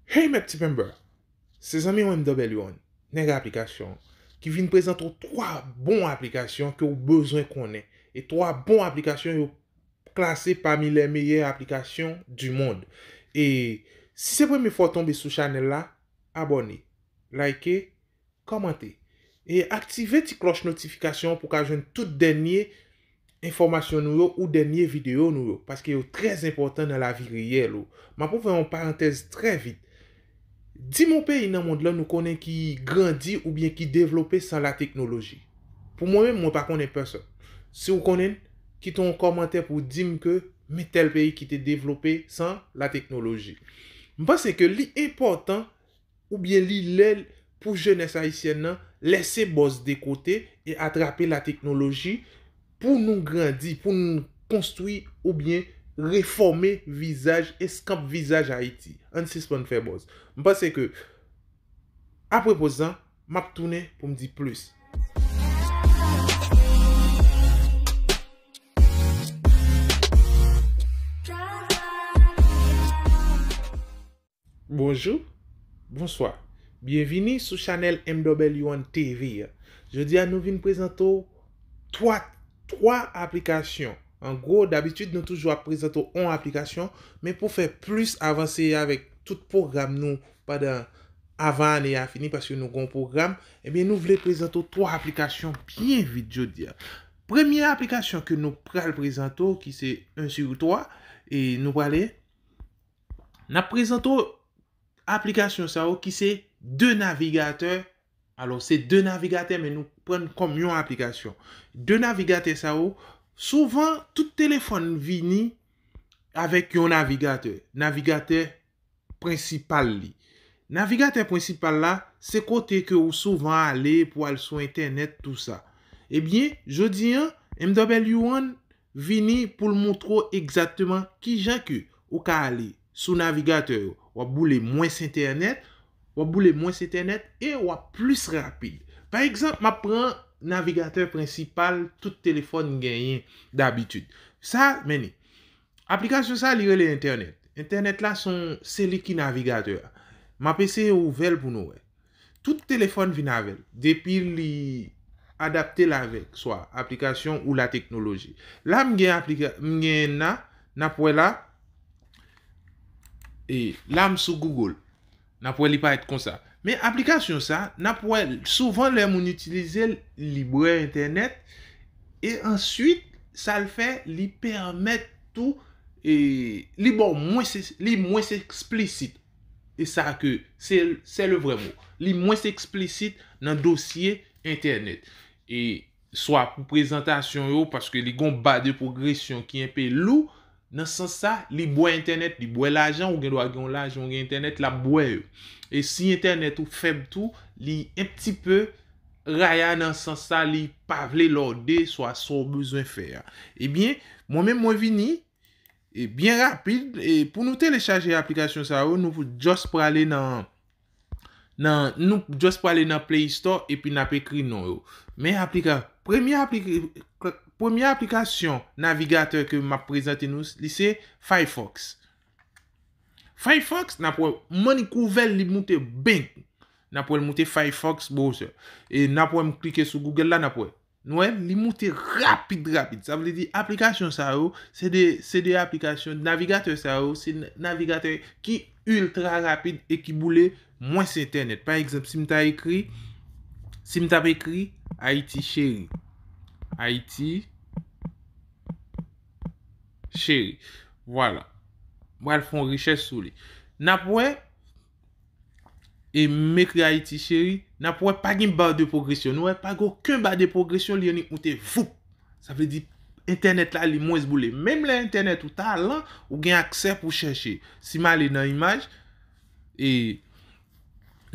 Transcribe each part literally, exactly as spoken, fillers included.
Hey mèt ti pember, se zanmi w M W One, nèg aplikasyon, ki vin prezante w twa bon aplikasyon ke w bezwen konnen. E twa bon aplikasyon yo klase pami lè meyè aplikasyon di mond. E si se premye fwa w tonbe sou chanèl la, abòne, like, kòmante. E aktive ti klòch notifikasyon pou w ka jwenn tout dènye enfòmasyon nou yo ou dènye videyo nou yo, paske yo trè enpòtan nan lavi reyèl ou. M ap ouvè yon parantèz trè vit. Di m yon peyi nan mond lan nou konnen ki grandi oubyen ki devlope san lateknoloji. Pou mwen menm, mwen pa konnen pèsòn. Si w konnen, kite yon kòmantè pou w di m ke men tèl peyi ki te devlope san lateknoloji. M panse ke li enpòtan oubyen li lè pou jenès ayisyèn nan lèse bòz de kote e atrape lateknoloji pou nou grandi, pou nou konstwi oubyen refòme vizaj, eskanp vizaj Ayiti. Ann sispann fè bòz. M panse ke apre poz lan, m ap tounen pou m di plis. Bonjou, bonswa. Byenvini sou chanèl M W One T V a. Jodi a nou vin prezante w twa, twa aplikasyon. An gwo, dabitid nou toujou ap prezante w yon aplikasyon, men pou fè plis avanse avèk tout pwogram nou pandan avan ane a fini, paske nou gen yon pwogram, ebyen nou vle prezante w twa aplikasyon byen vit jodi a. Premye aplikasyon ke nou pral prezante w, ki se un sur twa, e nou prale N ap prezante w aplikasyon sa yo ki se de navigatè. Alò, se de navigatè, men nou pran kòm yon aplikasyon. De navigatè sa yo, souvan, tout telefòn vini avèk yon navigatè. Navigatè prensipal li. Navigatè prensipal la, se kote ke ou souvan ale pou al sou entènèt, tou sa. Ebyen, jodi an, M W One vini pou l moutre w egzakteman kijan ke ou ka ale sou navigatè yo. W ap boule mwens entènèt, w ap boule mwens entènèt e w ap plis rapid. Pa egzanp, m ap pran navigatè prensipal tout telefòn genyen dabitid. Sa, men li. Aplikasyon sa, li rele entènèt. Entènèt la, se yon, se li ki navigatè a. M ap eseye ouvè l pou nou wè. Tout telefòn vin avè l, depi li adapte l avèk swa aplikasyon ou lateknoloji. La, m gen aplika-, m gen na, n ap wè la, e la, m sou Google. N ap wè li parèt konsa. Men aplikasyon sa, n ap wè souvan lè moun itilize l, li bwè entènèt, e answit, sa l fè, li pèmèt tou, e li ba w mwens, li mwens eksplisit. E sa ke, se, c'est le vrai mot. Li mwens eksplisit nan dosye entènèt. E swa pou prezantasyon yo, paske li gon ba de pwogresyon ki enpe lou, nan sans sa, li bwè entènèt, li bwè lajan, ou gen dwa gen yon lajan, ou gen entènèt, l ap bwè yo. E si entènèt ou fèb tou, li en pti pe raya nan sans sa, li pa vle lòde swa sa w bezwen fè a. Ebyen, mwen menm mwen vini, e byen rapid, e pou nou telechaje aplikasyon sa yo, nou pou just prale nan, nan, nou just prale nan Play Store epi n ap ekri non yo. Men aplika-, premye aplika-, premye aplikasyon navigatè ke m ap prezante nou, li se Firefox. Firefox, n ap wè, m annik ouvè l, li moute bang. N ap wè l moute Firefox browser. E n ap wè m klike sou Google la, n ap wè. Nou wè, li moute rapid, rapid. Sa vle di, aplikasyon sa yo, se de, se de aplikasyon, navigatè sa yo, se n-, navigatè ki iltra rapid e ki boule mwens entènèt. Pa egzanp, si m ta ekri, si m t ap ekri Ayiti Cheri. Ayiti Cheri. Vwala. M pral fè yon rechèch sou li. N ap wè, e m ekri Ayiti Cheri, n ap wè pa gen ba de pwogresyon. Nou wè pa gen okenn ba de pwogresyon, li annik moute voup. Sa vle di, entènèt la, li mwens boule. Menm lè entènèt ou ta lan, ou gen aksè pou chèche. Si m ale nan imaj, e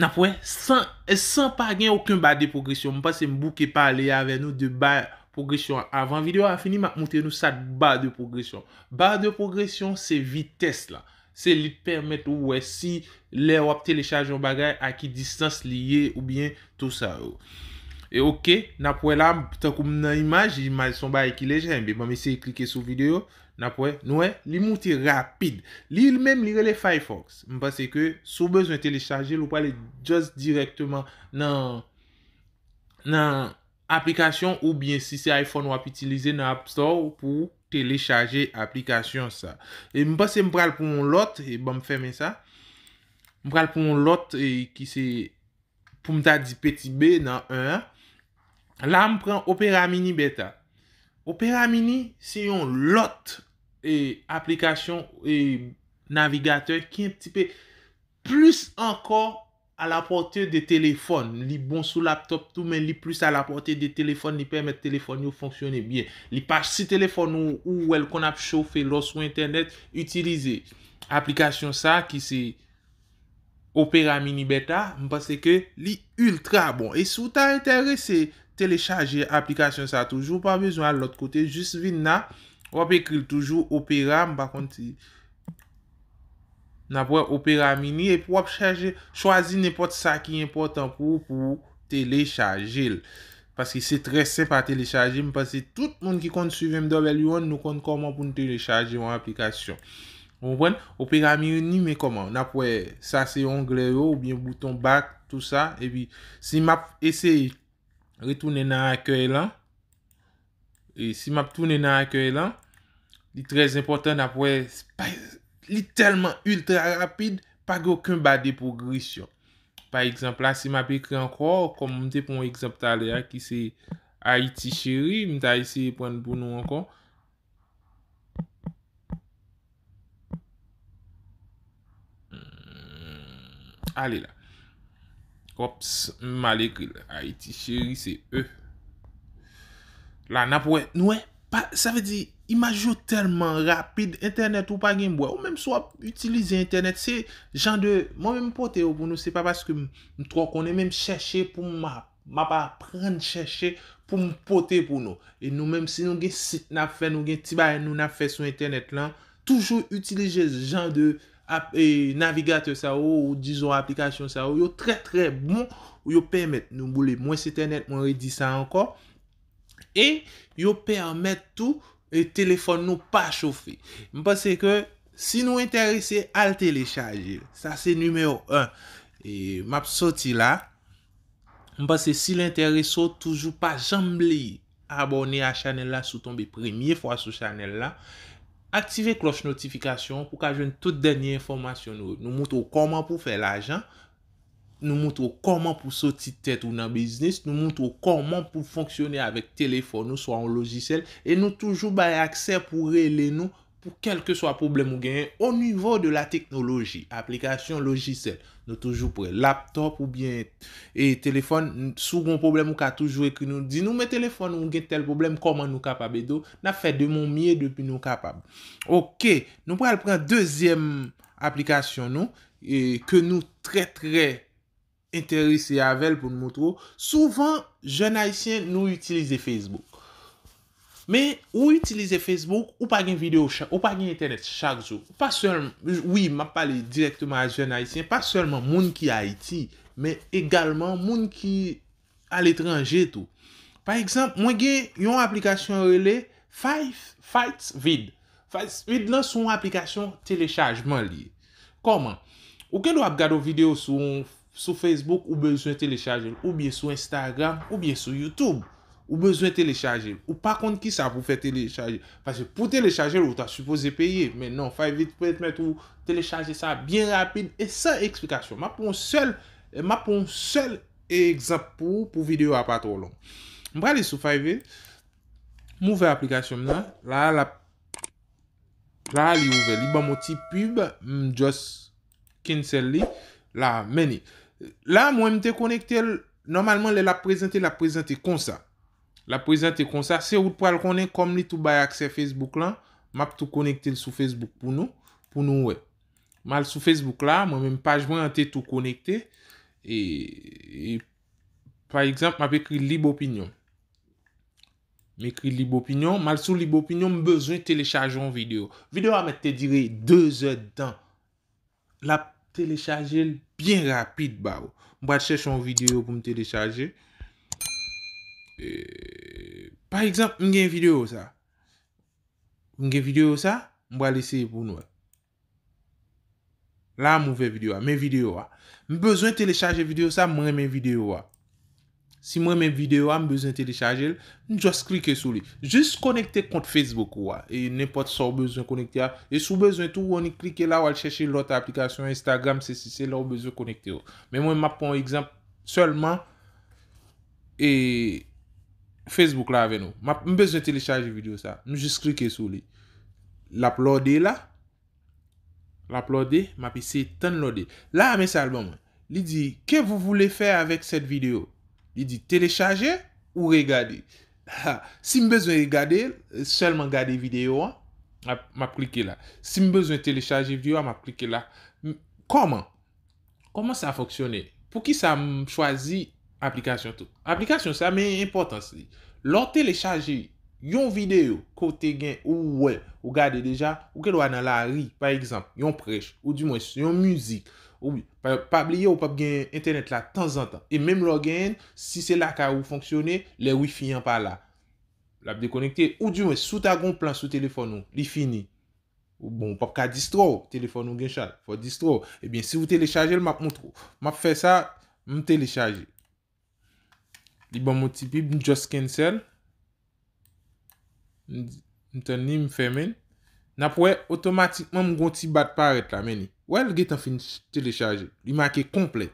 n ap wè, san, san pa gen okenn ba de pwogresyon. M panse m bouke pale avè nou de ba pwogresyon an. Avan videyo a fini, m ap montre nou sa ba de pwogresyon. Ba de pwogresyon, se vitès la. Se li k pèmèt ou wè si lè w ap telechaje yon bagay, a ki distans li ye oubyen tou sa yo. E oke, n ap wè la, tankou m nan imaj, imaj se yon bagay ki lejè, enben, ban m eseye klike sou videyo. N ap wè, nou wè, li moute rapid. Li menm, li rele Firefox. M panse ke si w bezwen telechaje l, ou prale just dirèkteman nan, nan aplikasyon, oubyen si se iPhone w ap itilize, nan App Store pou telechaje aplikasyon sa. E m panse m pral pou yon lòt, e ban m fèmen sa. M pral pou yon lòt, e ki se, pou m ta di peti B nan en an. La, m pran Opera Mini Beta. Opera Mini, se yon lòt, e, aplikasyon, e, navigatè ki yon ti pe plis ankò à la portée de telefòn. Li bon sou laptop tou, men li plis à la portée de telefòn. Li pèmèt telefòn yo fonksyone byen. Li pa si telefòn ou, ou wè l konn ap chofe lè w sou entènèt, itilize aplikasyon sa ki se Opera Mini Beta, m panse ke li iltra bon. E si w ta enterese telechaje aplikasyon sa toujou, ou pa bezwen al lòt kote, jis vin la, w ap ekri l toujou Opera, m pa konn si n ap wè Opera Mini, epi w ap chaje, chwazi nenpòt sa ki enpòtan pou ou pou w telechaje l. Paske se trè senp a telechaje. M panse tout moun ki konn swiv M W One, nou konn kòman pou n telechaje yon aplikasyon. Ou konprann? Opera Mini, men kòman? N ap wè, sa se onglè yo, oubyen bouton back, tou sa. Epi, si m ap eseye retounen nan akèy lan, e si m ap tounen nan akèy lan, li trè enpòtan, n ap wè, pa, li tèlman iltra rapid, pa gen okenn ba de pwogresyon. Pa egzanp, la, si m ap ekri ankò, kòm m te pran yon egzanp talè a, ki se Ayiti Cheri, m ta eseye pran l pou nou ankò. Hmm, ale la. Ops, m mal ekri l. Ayiti Cheri, se E. La, n ap wè, nou wè, pa, sa vle di, imaj yo tèlman rapid, entènèt ou pa gen bwè. Ou menm si w ap itilize entènèt, se jan de, mwen menm pote yo pou nou, se pa paske m, m twò konnen, men m chèche pou m ap, m ap aprann chèche pou m pote pou nou. E nou menm, si nou gen sit n ap fè, nou gen ti bagay nou n ap fè sou entènèt lan, toujou itilize jan de ap, e, navigatè sa yo, ou dizon aplikasyon sa yo, yo trè, trè bon, yo pèmèt nou boule mwens entènèt, mwen redi sa ankò. E yo pèmèt tou, e, telefòn nou pa chofe. M panse ke si nou enterese, al telechaje l. Sa se nimewo en. E m ap soti la. M panse si l enterese w, toujou pa janm bliye abòne a chanèl la si w tonbe premye fwa sou chanèl la. Aktive klòch notifikasyon pou w ka jwenn tout dènye enfòmasyon nou yo. Nou moutre w kòman pou w fè lajan. Nou moutre w kòman pou soti tèt ou nan biznis. Nou moutre w kòman pou fonksyone avèk telefòn ou, swa yon lojisyèl. E nou toujou bay aksè pou rele nou pou kèlkeswa pwoblèm ou genyen o nivo de la teknoloji, aplikasyon, lojisyèl. Nou toujou prè. Laptop oubyen, e, telefòn, n-, si w gen yon pwoblèm, ou ka toujou ekri nou, di nou, men telefòn ou gen tèl pwoblèm, kòman nou kapab ede w? N ap fè de mon mye depi nou kapab. Oke, nou pral pran dezyèm aplikasyon nou, e, ke nou trè, trè enterese avè l pou n moutre w. Souvan, jèn ayisyen, nou itilize Facebook. Men, ou itilize Facebook, ou pa gen videyo chak, ou pa gen entènèt chak jou. Pa sèl, wi, m ap pale dirèkteman a jèn ayisyen, pa sèlman moun ki Ayiti, men egalman moun ki aletranje tou. Pa egzanp, mwen gen yon aplikasyon rele Fight, Fight Vid. Fight Vid lan se yon aplikasyon telechajman li ye. Kòman? Ou gen dwa ap gade yon videyo sou, sou Facebook, ou bezwen telechaje l, oubyen sou Instagram, oubyen sou YouTube. Ou bezwen telechaje l. Ou pa konn kisa pou fè telechaje l. Paske pou telechaje l, ou ta sipoze peye. Men non, Fiverr pèmèt ou telechaje sa byen rapid e san eksplikasyon. M ap pran yon sèl, m ap pran yon sèl egzanp pou ou, pou videyo a pa twò long. M prale sou Fiverr. M ouvè aplikasyon m nan. La, l ap La, li ouvè. Li ban m yon ti pib. M just cancel li. La, men li. La, mwen, m te konekte l. Nòmalman, lè l ap prezante, l ap prezante konsa. L ap prezante konsa. Se ou t pral konnen, kòm li tou bay aksè Facebook lan, m ap tou konekte l sou Facebook pou nou, pou nou wè. M al sou Facebook la, mwen menm paj mwen an te tou konekte. E, e, pa egzanp, m ap ekri lib opinyon. M ekri lib opinyon, m al sou lib opinyon, m bezwen telechaje yon videyo. Videyo a mèt te dire de zè d tan. L ap telechaje l byen rapid ba ou. M pral chèche yon videyo pou m telechaje. E, pa egzanp, m gen videyo sa. M gen videyo sa, m pral eseye pou nou wè. La, m ouvè videyo a. Men videyo a. M bezwen telechaje videyo sa, m renmen videyo a. Si m renmen videyo a, m bezwen telechaje l, m just klike sou li. Jis konekte kont Facebook ou a. E nenpòt sa w bezwen konekte a. E si w bezwen tou, w annik klike la, w al chèche lòt aplikasyon, Instagram, se si se la w bezwen konekte yo. Men mwen, m ap pran yon egzanp sèlman e Facebook la avè nou. M ap, m bezwen telechaje videyo sa. M jis klike sou li. L ap lòde la. L ap lòde, m ap eseye tann lòde. La, men sa l ban mwen. Li di, que vous voulez faire avec cette vidéo? Li di, télécharger ou regarder? Ha, si m bezwen regade l, sèlman gade videyo a, m ap, m ap klike la. Si m bezwen telechaje videyo a, m ap klike la. M- Kòman? Kòman sa fonksyone? Poukisa m chwazi aplikasyon tou? Aplikasyon sa, men enpòtans li. Lè w telechaje yon videyo ke w te gen ou wè, ou gade deja, ou gen dwa nan lari, pa egzanp, yon prèch, oudimwens yon mizik, ou pa, pa bliye ou p ap gen entènèt la tanzantan. E menm lè w genyen l, si se lakay ou fonksyone, lè wifi an pa la, l ap dekonekte. Oudimwens, si w ta gen yon plan sou telefòn ou, li fini. Ou bon, ou p ap ka distrè w, telefòn ou gen chaj, fò w distrè w. Ebyen, si w telechaje l, m ap montre w. M ap fè sa, m telechaje. Li ban m yon ti pib, m just cancel. M, m tann li, m fèmen l. N ap wè, otomatikman, m gon ti bat parèt la, men li. Wè, l gentan fin ch- telechaje. Li make konplè.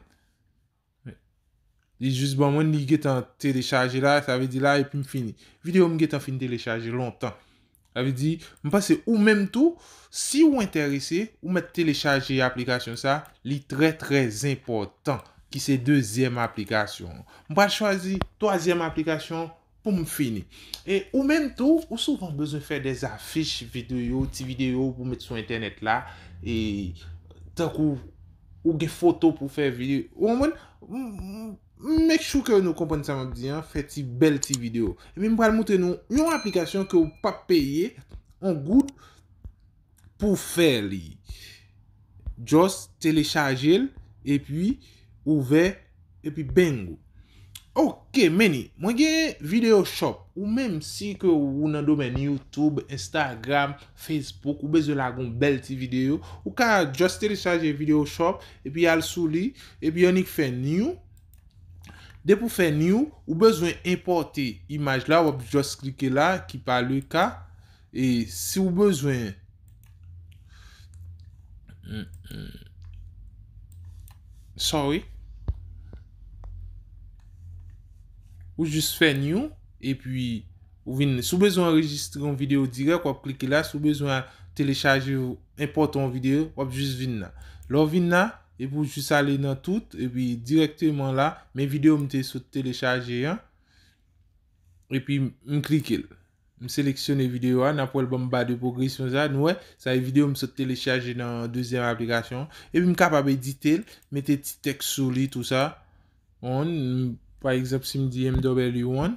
Li jis ban mwen, li gentan telechaje la, sa vle di la, epi m fini. Videyo m gentan fin telechaje lontan. Sa vle di, m panse ou menm tou, si w enterese, ou mèt telechaje aplikasyon sa, li trè, trè enpòtan, ki se dezyèm aplikasyon. M pral chwazi twazyèm aplikasyon pou m fini. E ou menm tou, ou souvan bezwen fè des affiches videyo, ti videyo pou met sou entènèt la, e tankou ou gen foto pou fè videyo. Ou konprann? M- m- m make sure ke nou konprann sa m ap di an, fè ti bèl ti videyo. Epi m pral montre nou yon aplikasyon ke ou p ap peye yon goud pou fè li. Just telechaje l, epi ouvè, epi bingo. Ok, meni, mwen gen Video Shop. Ou menm si ke ou nan domèn YouTube, Instagram, Facebook, ou bezwen lage yon bèl ti videyo, ou ka just telechaje Video Shop, epi al sou li, epi annik fè new. Depi w fè new, ou bezwen enpòte imaj la, w ap just klike la, ki pa le ka. E si w bezwen, sorry. Ou jis fè new, epi ou vin, si w bezwen anrejistre yon videyo dirèk, w ap klike la. Si w bezwen telechaje, enpòte yon videyo, w ap jis vin la. Lè w vin la, epi w jis ale nan tout, epi dirèkteman la, men videyo m te sot telechaje an, epi m klike l. M seleksyone videyo a, n ap wè l ban m ba de pwogresyon sa, nou wè, sa e videyo m sot telechaje nan dezyèm aplikasyon, epi m kapab edite l, mete ti tèks sou li, tou sa. On, m- pa egzanp, si m di M W one,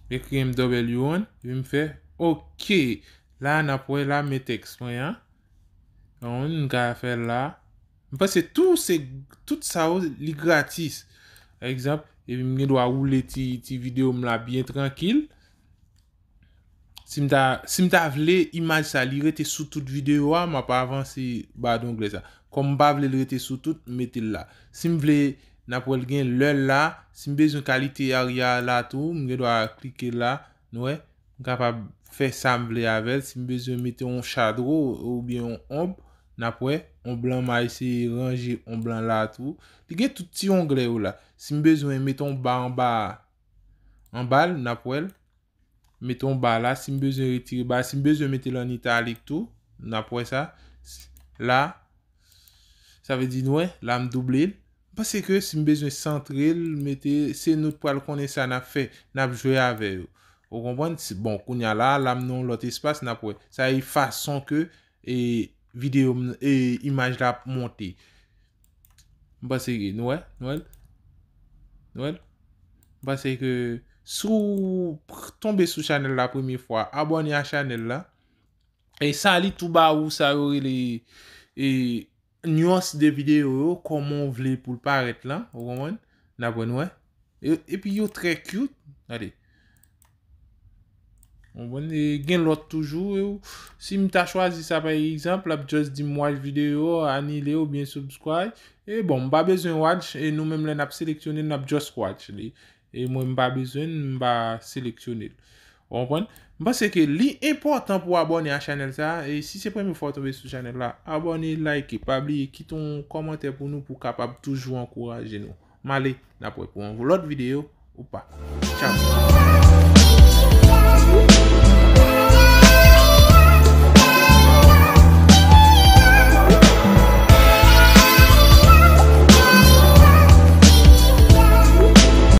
ekri M W one, epi m fè ok. La, n ap wè la, men tèks mwen an. On, m ka fè la. M panse tou se, tout sa yo, li gratis. Pa egzanp, epi m gen dwa woule ti, ti videyo m la byen trankil. Si m ta, si m ta vle imaj sa, li rete sou tout videyo a, m ap avanse ba dongle sa. Kòm m pa vle l rete sou tout, m mete l la. Si m vle, n ap wè l gen lè l la. Si m bezwen kalite arya la tou, m gen dwa klike la. Nou wè, m kapab fè sa m vle avè l. Si m bezwen mete yon chadro oubyen yon onb, n ap wè, onb lan, m a eseye ranje onb lan la tou. Li gen tout ti ongle yo la. Si m bezwen mete yon ba anba, anba l, n ap wè l. Mete yon ba la, si m bezwen retire ba, si m bezwen mete l an italik tou, n ap wè sa. La, sa vle di nou wè, la m double l. M panse ke si m bezwen santre l, mete, se nou k pral konnen sa n ap fè, n ap jwe avè yo. Ou konprann? Si- Bon, kounye a la, la m nan yon lòt espas, n ap wè. Sa e fason ke e videyo m, e imaj la ap monte. M panse ke, nou wè, nou wè l? Nou wè l? M panse ke si w tonbe sou chanèl la premye fwa, abòne a chanèl la. E sa li tou ba ou sa yo rele e nuance de videyo yo, kòman w vle pou l parèt lan, ou konprann? N ap wè, nou wè. E- Epi yo trè cute. Gade. Ou konprann? E gen lòt toujou, e w- si m ta chwazi sa pa egzanp, l ap just di m watch videyo, anile oubyen subscribe. E bon, m pa bezwen watch, e nou menm lè n ap seleksyone, n ap just watch li. E mwen m pa bezwen, m pa seleksyone l. Ou konprann? M panse ke li enpòtan pou abòne a chanèl sa, e si se premye fwa w tonbe sou chanèl la, abòne, like, pa bliye kite yon kòmantè pou nou pou kapab toujou ankouraje nou. M ale, n ap wè pou yon lòt videyo ou pa. Tchao.